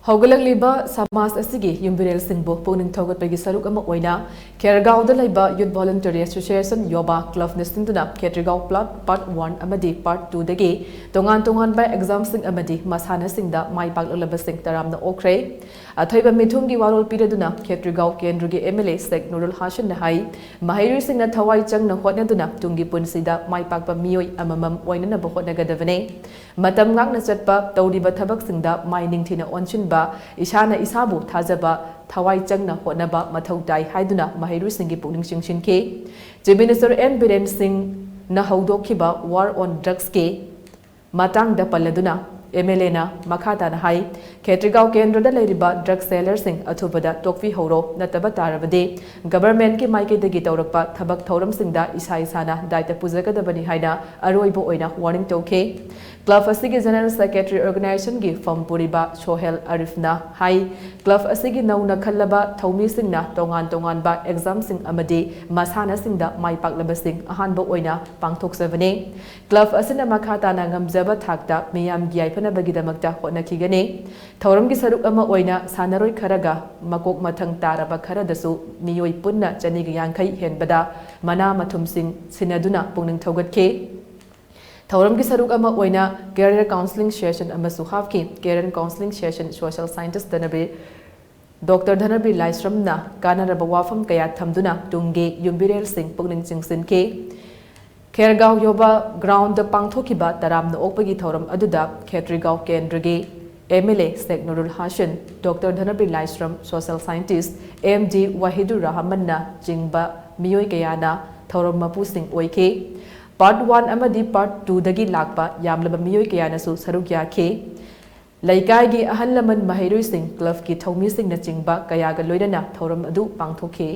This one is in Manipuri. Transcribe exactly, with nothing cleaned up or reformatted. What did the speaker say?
ꯍꯧꯒꯠꯂꯛꯂꯤꯕ ꯁꯃꯥꯖ ꯑꯁꯤꯒꯤ ꯌꯨꯝꯕꯤꯔꯦꯜꯁꯤꯡꯕꯨ ꯄꯨꯛꯅꯤꯡ ꯊꯧꯒꯠꯄꯒꯤ ꯁꯔꯨꯛ ꯑꯃ ꯑꯣꯏꯅ ꯈꯦꯔꯒꯥꯎꯗ ꯂꯩꯕ Youth Voluntary Association, ꯌꯣꯕꯥ ꯀ꯭ꯂꯕꯅ ꯁꯤꯟꯗꯨꯅ ꯈꯦꯇ꯭ꯔꯤꯒꯥꯎ ꯄ꯭ꯂꯥꯠ ꯄꯥꯔꯠ ꯋꯥꯟ ꯑꯃꯗꯤ ꯄꯥꯔꯠ ꯇꯨꯗꯒꯤ ꯇꯣꯉꯥꯟ ꯇꯣꯉꯥꯟꯕ ꯑꯦꯛꯖꯥꯝꯁꯤꯡ ꯑꯃꯗꯤ ꯃꯁꯥꯟꯅꯁꯤꯡꯗ ꯃꯥꯏ ꯄꯥꯛꯂꯛꯂꯕꯁꯤꯡ ꯇꯔꯥꯝꯅ ꯑꯣꯛꯈ꯭ꯔꯦ꯫ ꯑꯊꯣꯏꯕ ꯃꯤꯊꯨꯡꯒꯤ ꯋꯥꯔꯣꯜ ꯄꯤꯔꯗꯨꯅ ꯈꯦꯇ꯭ꯔꯤꯒꯥꯎ ꯀꯦꯟꯗ꯭ꯔꯒꯤ MLA ꯁꯦꯛ ꯅꯨꯔꯨꯜ ꯍꯥꯁꯟꯅ ꯍꯥꯏ, ꯃꯍꯩꯔꯣꯏꯁꯤꯡꯅ ꯊꯋꯥꯏ ꯆꯪꯅ ꯍꯣꯠꯅꯗꯨꯅ ꯇꯨꯡꯒꯤ ꯄꯨꯟꯁꯤꯗ ꯃꯥꯏ ꯄꯥꯛꯄ ꯃꯤꯑꯣꯏ ꯑꯃꯃꯝ ꯑꯣꯏꯅꯅꯕ ꯍꯣꯠꯅꯒꯗꯕꯅꯤ꯫ ꯃꯇꯝ ꯉꯥꯛꯅ ꯆꯠꯄ, ꯇꯧꯔꯤꯕ ꯊꯕꯛꯁꯤꯡꯗ ꯃꯥꯏ ꯅꯤꯡꯊꯤꯅ ꯑꯣꯟꯁꯤꯟꯕ, ꯏꯁꯥꯅ ꯏꯁꯥꯕꯨ ꯊꯥꯖꯕ, ꯊꯋꯥꯏ ꯆꯪꯅ ꯍꯣꯠꯅꯕ ꯃꯊꯧ ꯇꯥꯏ ꯍꯥꯏꯗꯨꯅ ꯃꯍꯩꯔꯣꯏꯁꯤꯡꯒꯤ ꯄꯨꯛꯅꯤꯡ ꯆꯤꯡꯁꯤꯟꯈꯤ꯫ Chief Minister N ꯕꯤꯔꯦꯟ ꯁꯤꯡꯅ ꯍꯧꯗꯣꯛꯈꯤꯕ War on Drugsꯀꯤ ꯃꯇꯥꯡꯗ ꯄꯜꯂꯗꯨꯅ MLAꯅ ꯃꯈꯥ ꯇꯥꯅ ꯍꯥꯏ, ꯈꯦꯇ꯭ꯔꯤꯒꯥꯎ ꯀꯦꯟꯗ꯭ꯔꯗ ꯂꯩꯔꯤꯕ drug sellerꯁꯤꯡ ꯑꯊꯨꯕꯗ ꯇꯣꯛꯄꯤꯍꯧꯔꯣ, ꯅꯠꯇꯕ ꯇꯥꯔꯕꯗꯤ governmentꯀꯤ ꯃꯥꯏꯀꯩꯗꯒꯤ ꯇꯧꯔꯛꯄ ꯊꯕꯛ ꯊꯧꯔꯝꯁꯤꯡꯗ ꯏꯁꯥ ꯏꯁꯥꯅ ꯗꯥꯏꯇ ꯄꯨꯖꯒꯗꯕꯅꯤ ꯍꯥꯏꯅ ꯑꯔꯣꯏꯕ ꯑꯣꯏꯅ warning ꯇꯧꯈꯤ꯫ Club ꯑꯁꯤꯒꯤ General Secretary Organisationꯒꯤ ꯐꯝ ꯄꯨꯔꯤꯕ ꯁꯣꯍꯦꯜ ꯑꯔꯤꯐꯅ ꯍꯥꯏ, club ꯑꯁꯤꯒꯤ ꯅꯧꯅ ꯈꯜꯂꯕ ꯊꯧꯃꯤꯁꯤꯡꯅ ꯇꯣꯉꯥꯟ ꯇꯣꯉꯥꯟꯕ ꯑꯦꯛꯖꯥꯝꯁꯤꯡ ꯑꯃꯗꯤ ꯃꯁꯥꯟꯅꯁꯤꯡꯗ ꯃꯥꯏ ꯄꯥꯛꯂꯕꯁꯤꯡ ꯑꯍꯥꯟꯕ ꯑꯣꯏꯅ ꯄꯥꯡꯊꯣꯛꯆꯕꯅꯤ꯫ Club ꯑꯁꯤꯅ ꯃꯈꯥ ꯇꯥꯅ ꯉꯝꯖꯕ ꯊꯥꯛꯇ ꯃꯤꯌꯥꯝꯒꯤ ꯌꯥꯏꯐꯅꯕꯒꯤꯗꯃꯛꯇ ꯍꯣꯠꯅꯈꯤꯒꯅꯤ꯫ ꯊꯧꯔꯝꯒꯤ ꯁꯔꯨꯛ ꯑꯃ ꯑꯣꯏꯅ ꯁꯥꯟꯅꯔꯣꯏ ꯈꯔꯒ ꯃꯀꯣꯛ ꯃꯊꯪ ꯇꯥꯔꯕ ꯈꯔꯗꯁꯨ ꯃꯤꯑꯣꯏ ꯄꯨꯟꯅ ꯆꯅꯤꯒ ꯌꯥꯡꯈꯩ ꯍꯦꯟꯕꯗ ꯃꯅꯥ ꯃꯊꯨꯝꯁꯤꯡ ꯁꯤꯟꯅꯗꯨꯅ ꯄꯨꯛꯅꯤꯡ ꯊꯧꯒꯠꯈꯤ꯫ ꯊꯧꯔꯝꯒꯤ ꯁꯔꯨꯛ ꯑꯃ ꯑꯣꯏꯅ career counselling session ꯑꯃꯁꯨ ꯍꯥꯞꯈꯤ꯫ Career counselling session Social Scientist ꯙꯅꯕꯤꯔ, Doctor ꯙꯅꯕꯤꯔ ꯂꯥꯏꯁ꯭ꯔꯝꯅ ꯀꯥꯟꯅꯔꯕ ꯋꯥꯐꯝ ꯀꯌꯥ ꯊꯝꯗꯨꯅ ꯇꯨꯡꯒꯤ ꯌꯨꯝꯕꯤꯔꯦꯜꯁꯤꯡ ꯄꯨꯛꯅꯤꯡ ꯆꯤꯡꯁꯤꯟꯈꯤ꯫ ꯈꯦꯔꯒꯥꯎ ꯌꯣꯕꯥ groundꯗ ꯄꯥꯡꯊꯣꯛꯈꯤꯕ ꯇꯔꯥꯝꯅ ꯑꯣꯛꯄꯒꯤ ꯊꯧꯔꯝ ꯑꯗꯨꯗ ꯈꯦꯇ꯭ꯔꯤꯒꯥꯎ ꯀꯦꯟꯗ꯭ꯔꯒꯤ MLA ꯁꯦꯛ ꯅꯨꯔꯨꯜ ꯍꯥꯁꯟ, Doctor ꯙꯅꯕꯤꯔ ꯂꯥꯏꯁ꯭ꯔꯝ, Social Scientist M D Wahidur ꯔꯍꯃꯟꯅ ꯆꯤꯡꯕ ꯃꯤꯑꯣꯏ ꯀꯌꯥꯅ ꯊꯧꯔꯝ ꯃꯄꯨꯁꯤꯡ ꯑꯣꯏꯈꯤ꯫ Part one ꯑꯃꯗꯤ Part twoꯗꯒꯤ ꯂꯥꯛꯄ ꯌꯥꯝꯂꯕ ꯃꯤꯑꯣꯏ ꯀꯌꯥꯅꯁꯨ ꯁꯔꯨꯛ ꯌꯥꯈꯤ꯫ ꯂꯩꯀꯥꯏꯒꯤ ꯑꯍꯜ ꯂꯃꯟ, ꯃꯍꯩꯔꯣꯏꯁꯤꯡ, clubꯀꯤ ꯊꯧꯃꯤꯁꯤꯡꯅꯆꯤꯡꯕ ꯀꯌꯥꯒ ꯂꯣꯏꯅꯅ ꯊꯧꯔꯝ ꯑꯗꯨ ꯄꯥꯡꯊꯣꯛꯈꯤ꯫